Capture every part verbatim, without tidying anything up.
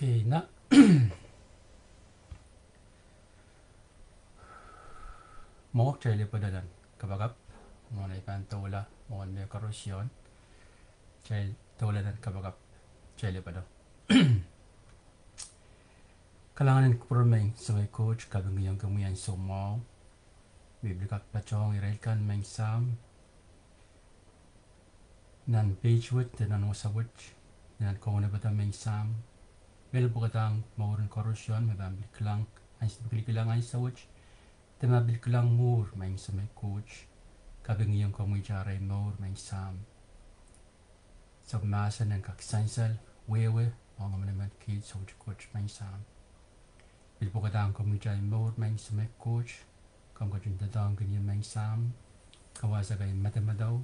Kei, na. Mwo, kitail lepwada nan kapakap. Mwohn ei pahn doula mwohn mehn koaros ion, kitail doula nan kapakap. Kitail lepwada. Kalahngan en kupwure mehn Semei Koht, kapingkihong komwi ansou mwahu me pil kak patohng irail kan mehn Sahm nan page wet de nan wasa wet, nan kaunopada mehn Sahm. Mehlel pwukadahng mour en koaros ion me pahn pil kilang, ansou, pil kilang ansou wet, de ma pil kilang mwuhr mehn Semei Koht, kapingkihong komwi arail mour mehn Sahm. Sapwellimomwi mahsen en kak sansal, wehwe, ong emenemen kiht soutik wet mehn Sahm. Pil pwukadahng komwi arail mour mehn Semei Koht, komw ketin doadoahngkin ie mehn Sahm, komw wasa kain madamadau,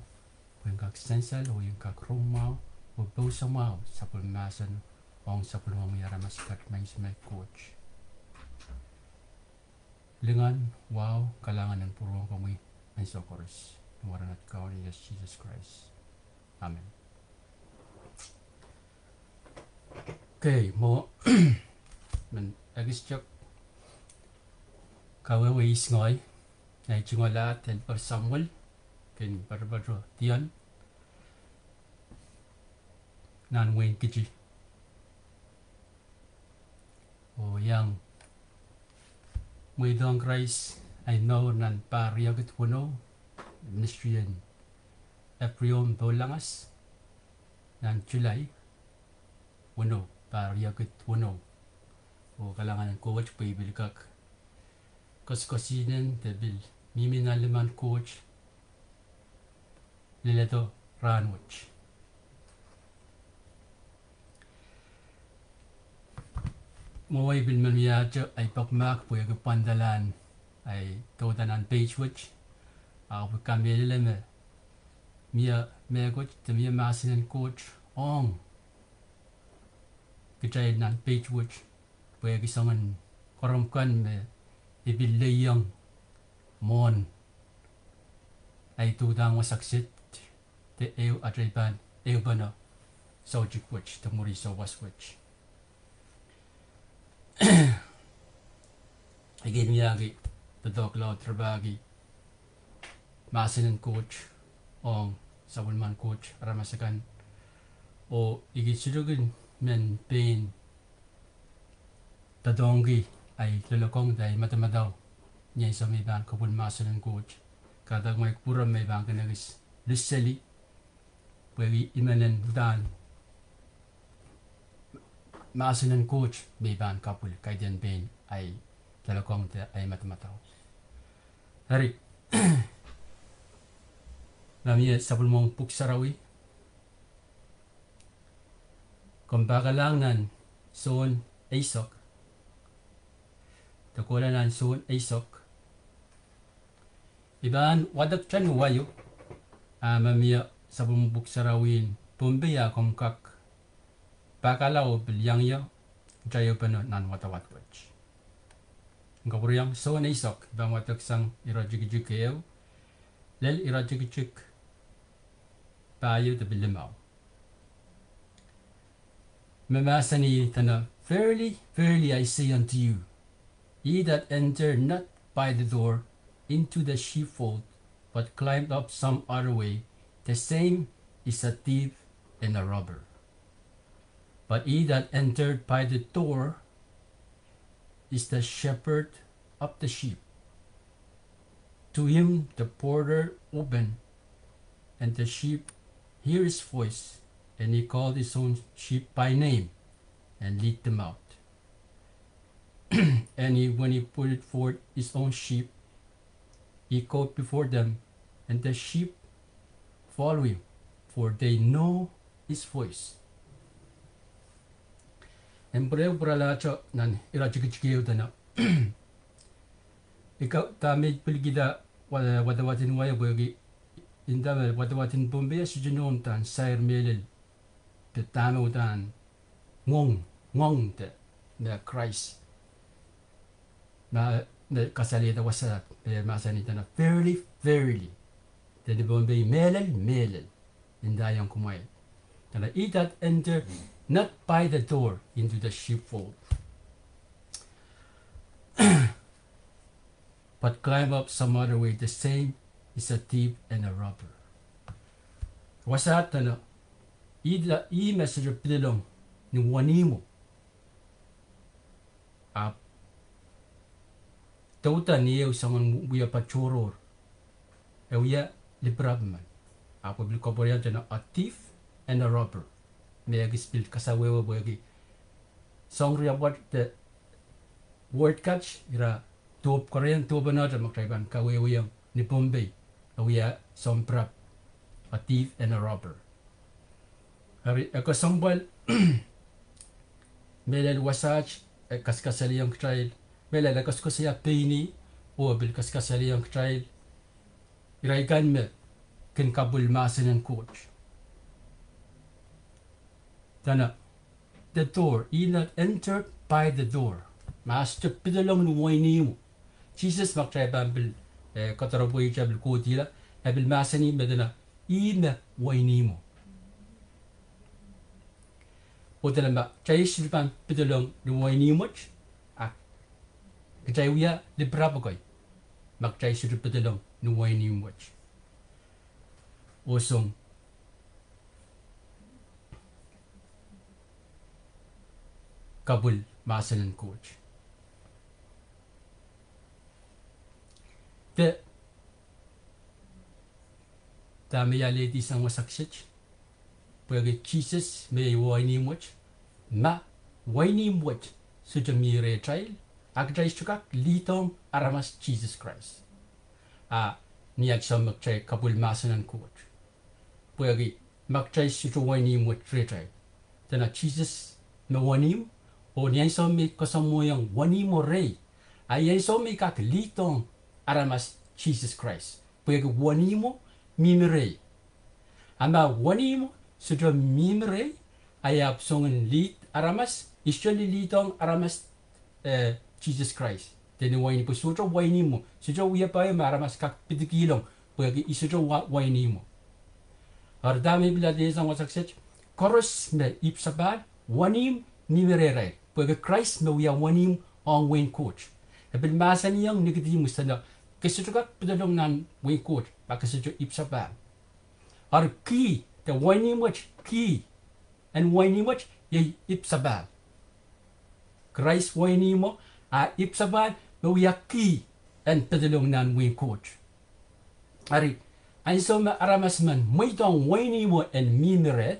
pwe en kak sansal, oh en kak rong mwahu, oh pousa mwahu sapwellimomwi mahsen, ong sapwellimomwi aramas akan mehn Semei Koht. Lingan, wahu, kalahngan en pwurohng komwi ansou koaros. Ni mwaren at Kaun Sises Krais. Amen. Kei, mwo, men ekis tep kawehwe ihs ngehi, ngehi tungoal ahd Elder Samuel, kin poatopoat dion nan wehin Kiti. Oh iang mweidohng Krais ahi mour nan pahr riekid weneu, ministry en Ephraim Poullangas, nan July weneu, pahr riekid weneu. Oh kalahngan en Koht pwe I pil kak koasoakoasoiahn de pil mihmi nan limen Koht leledo rahnwet. Mwo, I pil men wiahte ahi bookmark pwehki pwandalahn ahi douda nan page wet. Ahpw I kamehlele me mie mehkot de mie mahsen en Koht ong kitail nan page wet, pwehki soangen koaros kan me I pil lelohng mwohn ahi doudahn wasa kiset de ehu atail pahn ehupene soutik wet de mwuri souwas wet. I kin wiahki doadoahk laud rapahki mahsen en Koht ong sapwellimen Koht aramas akan, oh I kin sohte kin men pein doadoahngki ahi loalokong de ahi madamadau ni ansou me I pahn kapwul mahsen en Koht. Kahrehda kumwail kupwure me I pahn kin ekis liseli, pwehki I men en uhdahn mahsen en Koht me I pahn kapwul, kaidehn pein ahi loalokong de ahi madamadau. Eri, ma mie sapwellimomwi Pwuhk Sarawi, komw pahkalahng nan Sohn eisek, de kohla nan Sohn eisek. I pahn wadek ni wai o, a ma mie sapwellimomwi Pwuhk Sarawi en Pohnpei a komw kak pahkala oh pil iang ie, kitail ehupene nan wadawad wet. Eri kapwuriong, Sohn eisek, I pahn wadeksang iretikitik ehu lel iretikitik pahieu de pil limau. Me mahsanih dene, Verily, verily, I say unto you, he that entereth not by the door into the sheepfold, but climbeth up some other way, the same is a thief and a robber. But he that entereth by the door is the shepherd of the sheep. To him the porter openeth, and the sheep hear his voice, and he calleth his own sheep by name, and leadeth them out. And he, when he putteth forth his own sheep, he goeth before them, and the sheep follow him, for they know his voice. En pwurehng pwuralahte nan iretikitik ehu dene, I kak, dahme I pil kihda wada, wadawad en wai o pwehki, inda me wadawad en Pohnpei e sohte nohn uhdahn sair mehlel de dahme uhdahn ngoang, ngoang de me Krais, me, me kasalehda wasa, me mahsanih dene, Verily, verily. De ni Pohnpei, Mehlel, mehlel. Ndaiong kumwail, dene, He that entereth not by the door into the sheepfold, but climb up some other way. The same is a thief and a robber. Wasaht dene, ih, ih me sohte pidelong ni wenihmwo. Ahpw douda ni ehu soangen wia patohrohr, e wia lipirap men. Ahpw e pil kapwuriamwei dene a thief and a robber. Me ekis pil kasawehwe pwehki soahng riapwoat de word kat, ira dohp koaros, dohp en ata me kitail pahn kawehwehiong ni Pohnpei, e wia soahng pirap, a thief and a robber. Eri e kesempwal, mehlel wasaht e kaskasalehiong kitail, mehlel e koasokoasoia pein ih, oh e pil kaskasalehiong kitail, irail kan me kin kapwil mahsen en Koht. Dene, the door, he that entered by the door. Ma sohte pidelong ni wenihmwo. Sises, ma kitail pahn pil, eh, kadaropwe, kitail pil kohdihla, e pil mahsanih me dene, ih me wenihmwo. Oh dene ma kitail sohte pahn pidelong ni wenihmwet, a kitail wia lipirap kei. Ma kitail sohte pidelong ni wenihmwet, oh song kapwil mahsen en Koht. De dahme I alehdi sang wasa kiset, pwehki Sises me wenihmwet, ma wenihmwet sohte mi rehtail, a kitail sohte kak lihdohng aramas Sises Krais. A ni ansou me kitail kapwil mahsen en Koht, pwehki ma kitail sohte wenihmwet rehtail, dene Sises me wenihmw, oh ni ansou me I kasamwoiong wenihmwo rehi, a ni ansou me I kak lihdohng aramas Sises Krais, pwehki wenihmwo mihmi rehi. A ma wenihmwo sohte mihmi rehi, a I ahpw song en lihd aramas, I sohte lihdohng aramas, eh, Sises Krais. Dene wenihmwo, sohte wenihmwo, sohte wiepe me aramas kak pidikihong, pwehki I sohte wa-, wenihmwo. Eri dahme I pil alehdi sang wasa kiset, koaros me ipwsapahl, wenihmw mihmi rehrail, pwehki Krais me wia wenihmw ong wehin Koht. E pil mahsanihong Nikodihmus dene, ke sohte kak pidelong nan wehin Koht ma ke sohte ipwsapahl. Eri kih, de wenihmwet, kih en wenihmwet iei ipwsapahl. Krais wenihmwo, a ipwsapahl me wia kih en pidelong nan wehin Koht. Eri ansou me aramas men mweidohng wenihmwo en mihmi reh,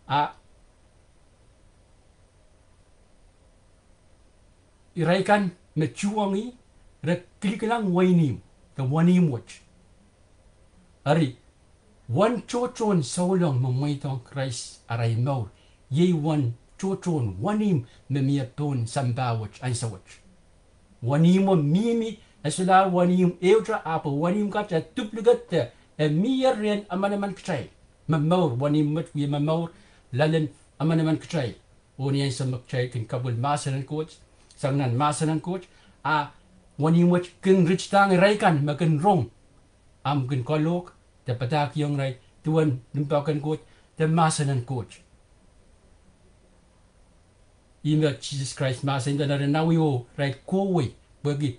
a irail kan me tuhwong ih, re kilikilang wenihmw, de wenihmwet. Eri uwen tohtohn souleng me mweidohng Krais arail mour iei uwen tohtohn wenihmw me mie pohn sampah wet ansou wet. Wenihmwo mihmi, e solahr wenihmw ehute, ahpw wenihmw kat e duplicate, e mier rehn emenemen kitail. Momour, wenihmw wet wia momour loalen emenemen kitail. Oh ni ansou me kitail kin kapwil mahsen en Koht, sang nan mahsen en Koht, a wenihmw wet kin ritidahng irail kan me kin rong ahmw kin kalohk, de padahkihong irail duwen limpoak en Koht, de mahsen en Koht. Ih me Sises Krais mahsanih dene re nawio, irail kohwei, pwehki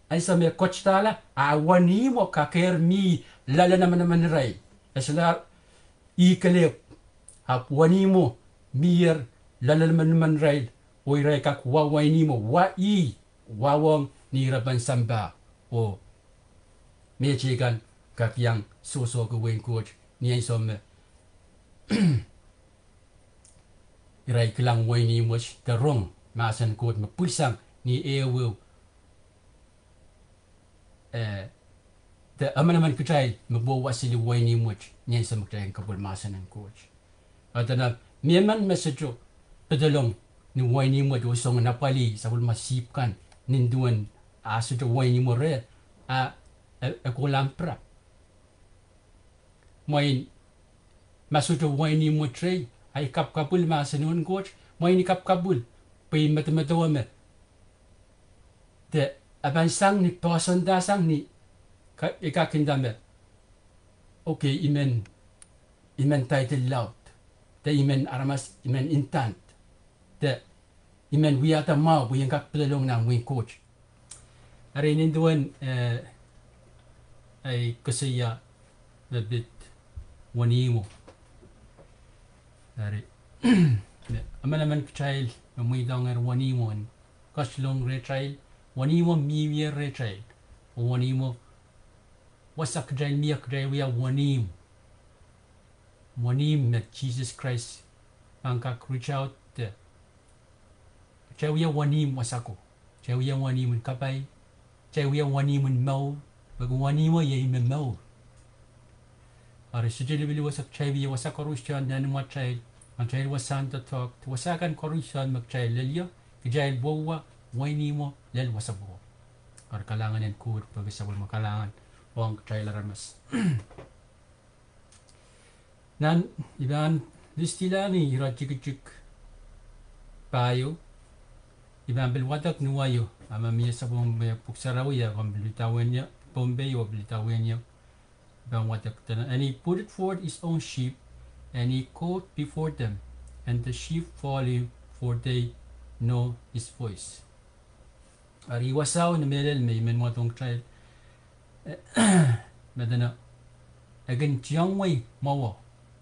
ansou me e ketidahla, a wenihmwo kakehr mi loalen emenemen irail. E solahr ih kelehpw, ahpw wenihmwo mier loalen emenemen irail, oh irail kak wa wenihmwo, wa ih, wawohng ni repen sampah, oh mehteikan kak iang sohsohki wehin Koht ni ansou me irail kilang wenihmw wet de rong mahsen en Koht me pwilsang ni ehuehu, eh, de emenemen kitail me pwohwasili wenihmw wet ni ansou me kitail en kapwil mahsen en Koht. A dene, mehmen me sohte pidelong ni wenihmw wet oh song en apwalih sapwellime sihpw kan nin duwen a sohte wenihmwo reh, a, e, e kohla pirap. Mwein ma sohte wenihmw wet rehi, a I kapkapwil mahsen en Koht, mwein I kapkapwil pwe I medemedewe me de e pahn sang ni poahsoanda sang ni, ka, I kak nda me, okay, I men, I men title laud. De I men aramas, I men intent. De I men wiahda mwahu pwe I en kak pilolong nan wehin Koht. Eri nin duwen, eh, ei koasoia me pid wenihmwo. Eri, me emenemen kitail me mweidohngehr wenihmwo en kaselong rehtail, wenihmwo mihmi rehtail, wenihmwo wasa kitail mie, kitail wia wenihmw. Wenihmw me Sises Krais pahn kak reach out de. Kitail wia wenihmw wasa ko. Kitail wia wenihmw en kapai. Kitail wia wenihmw en mour. Pwehki wenihmwo iei me mour. Eri sohte lipilipil wasa, kitail wia wasa koaros en nan imwatail, atail wasahn doadoahk, wasa kan koaros me kitail lel ie, kitail wia wenihmwo lel wasa pwuko. Eri kalahngan en Koht pwehki sapwellime kalahngan ong kitail aramas. Nan I pahn list-ihla ni ire tikitik pahieu, I pahn pil wadek ni wai o, a ma mie sapwellime pwuhk sarawi, a komw pil idawehn ie, Pohnpei oh pil idawehn ie, I pahn wadek dene, and he putteth forth his own sheep, and he goeth before them, and the sheep follow him, for they know his voice. Eri wasao ni mehlel me I men wadohng kitail, me dene, e kin tiong wei mwowe,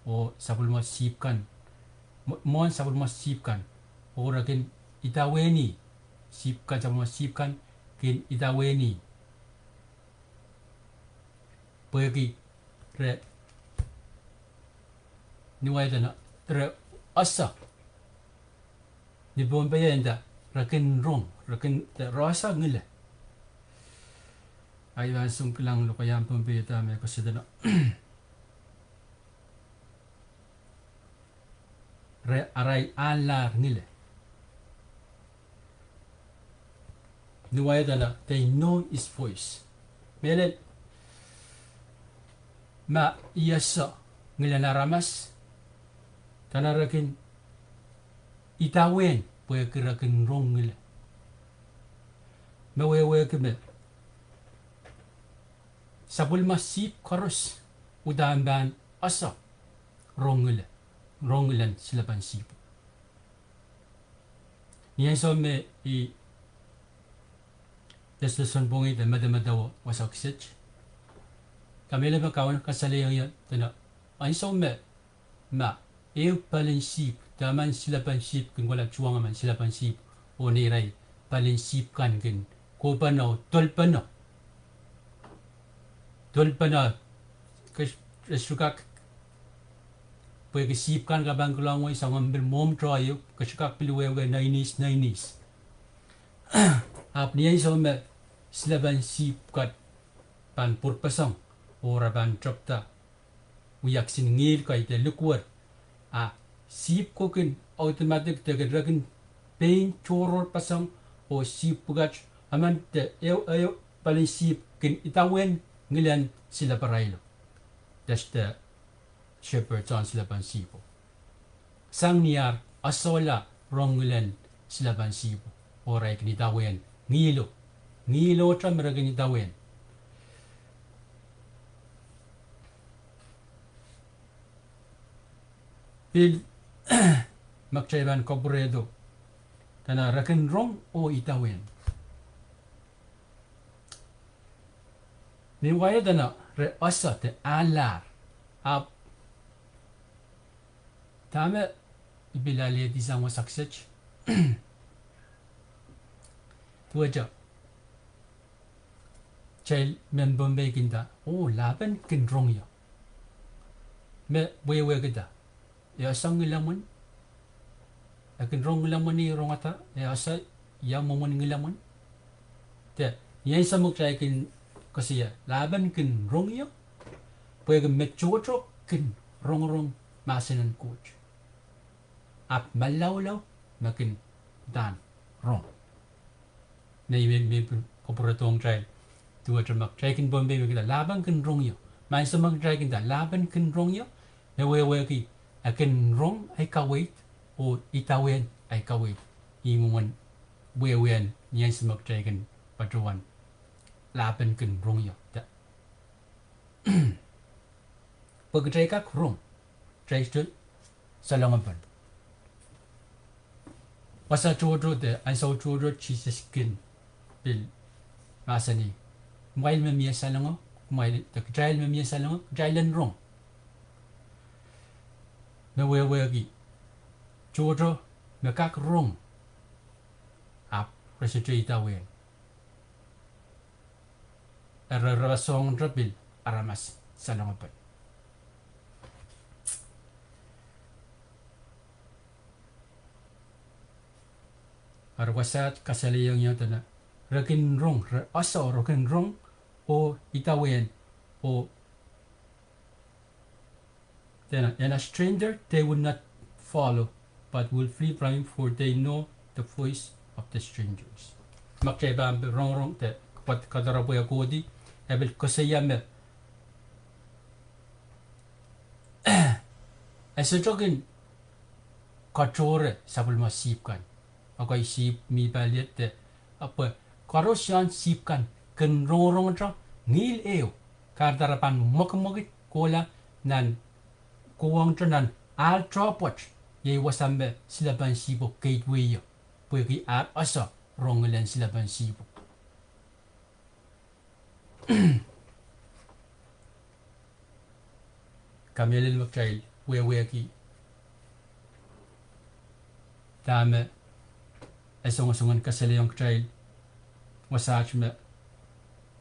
oh sapwellime sihpw kan, mwo-, mwohn sapwellime sihpw kan, oh re kin idawehn ih, sihpw kan, sapwellime sihpw kan kin idawehn ih. Pwehki re, ni wai dene, re ese. Ni Pohnpei e nda, re kin rong, re kin, re ese ngile. Ahi ansou kilang lokaia Pohnpei e dahme koasoia dene, re, arail ahlahr ngile. Ni wai dene, they know his voice. Mehlel, ma I ese ngilen aramas, dene re kin idawehn pwehki re kin rong ngile. Me wehwehki me sapwellime sihpw koaros uhdahn pahn ese rong ngile, rong ngilen silepen sihpw. Ni ansou me I lesles pwongih de medemedewe wasa kiset, kamehlele me Kauno kasalehiong ie dene, ansou me, ma ehu pelin sihpw, de emen silepen sihpw kin kohla tuhwong emen silepen sihpw, oh neirail pelin sihpw kan kin kohpene, dolpene. Dolpene, ke, re sohte kak, pwehki sihpw kan ke pahn kilang wei soangen pil mwomwtoh ieu, ke sohte kak pil wehwe neinihs, neinihs. Ahpw ni ansou me silepen sihpw kat pahn pwurpeseng, oh re pahn tepda wia kisin ngihl kei de likwer, a sihpw ko kin automatic de kin, re kin pein tohrohrpeseng, oh sihpw pwukat, emen de ehu, ehu pelin sihpw kin idawehn ngilen sileparailo. That's the shepherd, soangen silepen sihpw. Sang ni ar esehla rong ngilen silepen sihpw, oh re kin idawehn ngihlo. Ngihlote me re kin idawehn. Pil, ma kitail pahn kapwurehdo, dene re kin rong oh idawehn. Ni wai dene re ese de ahlahr. Ahpw dahme I pil alehdi sang wasa kiset, duwehte kitail mehn Pohnpei kin nda, oh, lahpen kin rong ie. Me wehwehkihda, e ese ngilemwen, e kin rong ngilemwen, e rongada, e ese ia mwomwen ngilemwen. De ni ansou me kitail kin koasoia lahpen kin rong ie, pwehki me tohto kin rongorong mahsen en Koht. Ahpw malaulau me kin uhdahn rong. Me I men, men pil kapwurehdohng kitail, duwehte ma kitail kin Pohnpei me kin nda lahpen kin rong ie. Ma ansou me kitail kin nda lahpen kin rong ie, me wehwehki e kin rong ei kaweid oh idawehn ei kaweid. Ih mwomwen wehwehn ni ansou me kitail kin patohwan lahpen kin rong ie. Pwe kitail kak rong, kitail sohte salengopon. Wasa tohto de ansou tohto Sises kin pil mahsanih, kumwail me mie salongo, kumwail, de kitail me mie salongo, kitail en rong. Me wehwehki tohto me kak rong, ahpw re sohte idawehn. Eri re pahn sohte pil aramas salengopon. Eri wasaht kasalehiong ie dene, re kin rong, re oso, re kin rong, oh idawehn, oh dene, and a stranger they will not follow, but will flee from him, for they know the voice of the strangers. Ma kitail pahn pil rongorong de pwukat kadarapwe kohdi, e pil koasoia me e sohte kin katohre sapwellime sihpw kan. Ekei sihpw mi paliet de, ahpw koaros en sihpw kan kin rongorongete ngihl ehu, kahrehda re pahn mwekimwekid kohla nan, kohwongete nan ahl tohpwoat, iei wasa me silepen sihpwo gateway o, pwehki ahr oso rong ngilen silepen sihpwo. Kamehlele me kitail wehwehki dahme e songosong en kasalehiong kitail wasaht me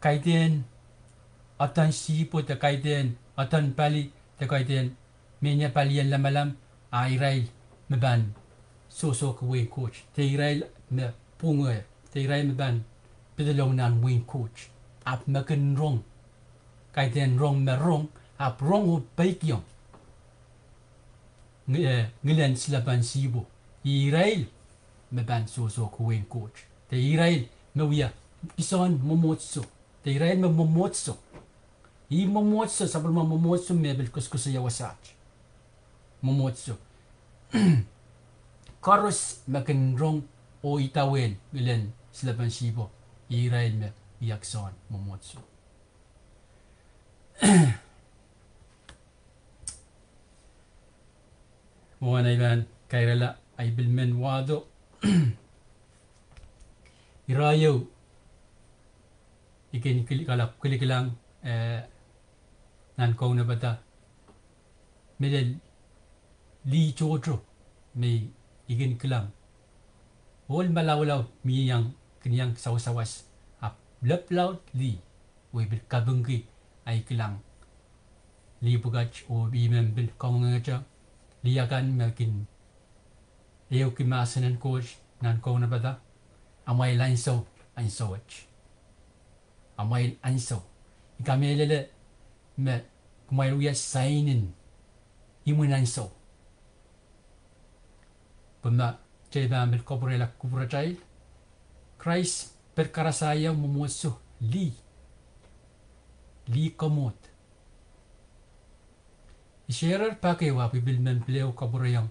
kaidehn aden sihpwo de kaidehn aden pali de kaidehn mehnia palien lamalam, a irail me pahn sohsohki wehin Koht, de irail me pwungehr, de irail me pahn pedolong nan wehin Koht, ahpw me kin rong, kaidehn rong me rong, ahpw rong oh peikiong ngi-, eh, ngilen silepen sihpwo. Irail me pahn sohsohki wehin Koht, de irail me wia kihsehn mwomwohdiso, de irail me mwomwohdiso. Ih mwomwohdiso, sapwellime mwomwohdiso me pil koasokoasoia wasaht. Mwomwohdiso koaros me kin rong oh idawehn ngilen silepen sihpwo, irail me wia kihsehn mwomwohdiso. Mwohn ei pahn kairala, ei pil men wahdo. Ire ieu I kin kil-, kalap kilikilang, eh, nan kaunopada me lel lih tohto me I kin kilang. Ohl malaulau me I iang, kin iang sawasawas, ahpw lep laud lih, oh I pil kapingki ei kilang lih pwukat, oh I men pil kangoangehte lih akan me kin ehuki mahsen en Koht nan kaunopada, amwail ansou, ansou wet. Amwail ansou. I kamehlele me kumwail wia sainen imwin ansou. Pwe ma kitail pahn pil kapwurehla kupwuratail, Krais pil karasahiong mwomwohdiso lih. Lih komohd. I sharer pak ehu ahpw I pil men pil ehu kapwurehiong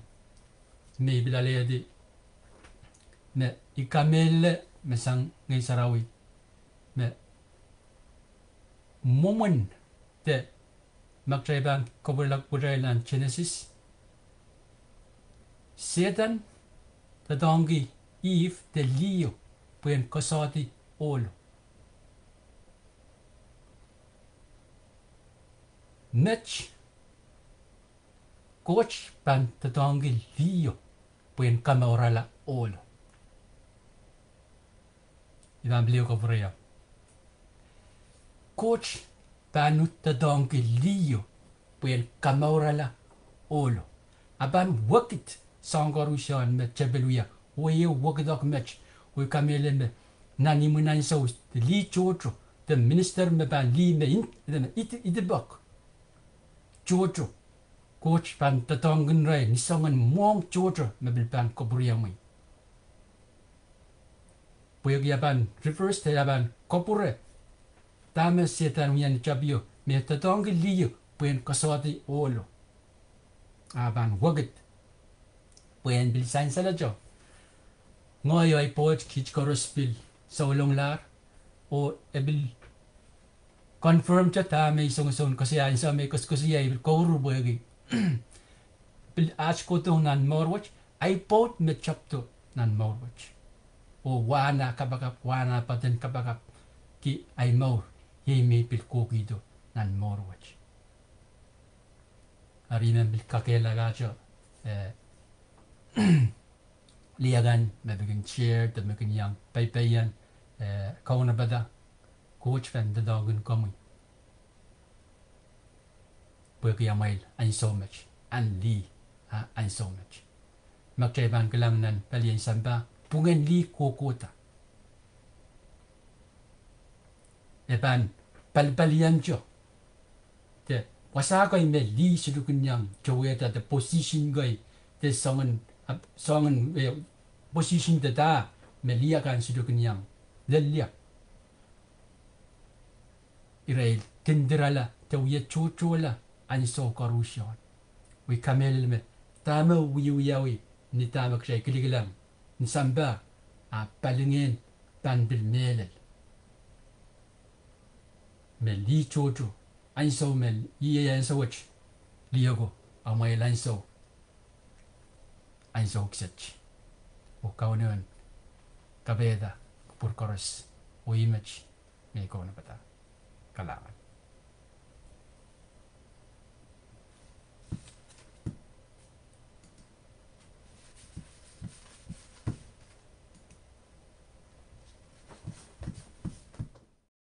me I pil alehdi me I kamehlele me sang Ngehn Sarawi me mwomwen de ma kitail pahn kapwurehla kupwuratail nan Genesis, Sehdan doadoahngki Ihp de liho pwehn koasoandi ohlo. Met, Koht pahn doadoahngki liho pwehn kamourala ohlo. I pahn pil ehu kapwurehiong. Koht pahn doadoahngki liho pwehn kamourala ohlo. A pahn wekid soahng koaruhsie me tepil wia, oh ehu wekidek met, oh I kamehlele me nan imwin ansou, lih tohto, de minister me pahn lih me in-, idipok tohto, Koht pahn doadoahngkin irail ni soangen mwohmw tohto me pil pahn kapwuriamwei. Pwehki a pahn reverse, de a pahn kapwure dahme Sehdan wia ni tapio, me doadoahngki liho pwehn koasoandi ohlo. A pahn wekid pwehn pil sansaleto. Ngehi, ahi pwoat, kiht koaros pil soulenglahr, oh e pil confirmte dahme I songosong koasoia, ansou me I koasokoasoia I pil kouruhr pwehki Pil aht kohdohng nan mour wet, ahi pwoud me tepdo nan mour wet. Oh wahn ah kapakap, wahn ah patehng kapakap ki ahi mour, iei me pil kohkihdo nan mour wet. Eri I men pil kakehlakahte, eh, lih akan me pil kin share de me kin iang peipeien, eh, kaunopada. Koht pahn doadoahngkin komwi pwehki amwail ansou met, ahn lih, ah, ansou met. Ma kitail pahn kilang nan pelien sampah, pwungen lih kohkohda. E pahn palipaliante. De wasa kei me lih silukin iang towehda de position kei, de soangen, ah, soangen, eh, position de da me lih akan silukin iang lel ie. Irail kindirala de wie tohtohla ansou koaruhsie. I kamehlele me dahme wiewiawi ni dahme kitail kilikilang ni sampah, ah, palingehn pahn pil mehlel. Me lih tohto, ansou me, iei ansou wet, lih oko, amwail ansou, ansou kiset. Oh Kauno en kapaiada kupwur koaros, oh I met me kaunopada. Kalahngan.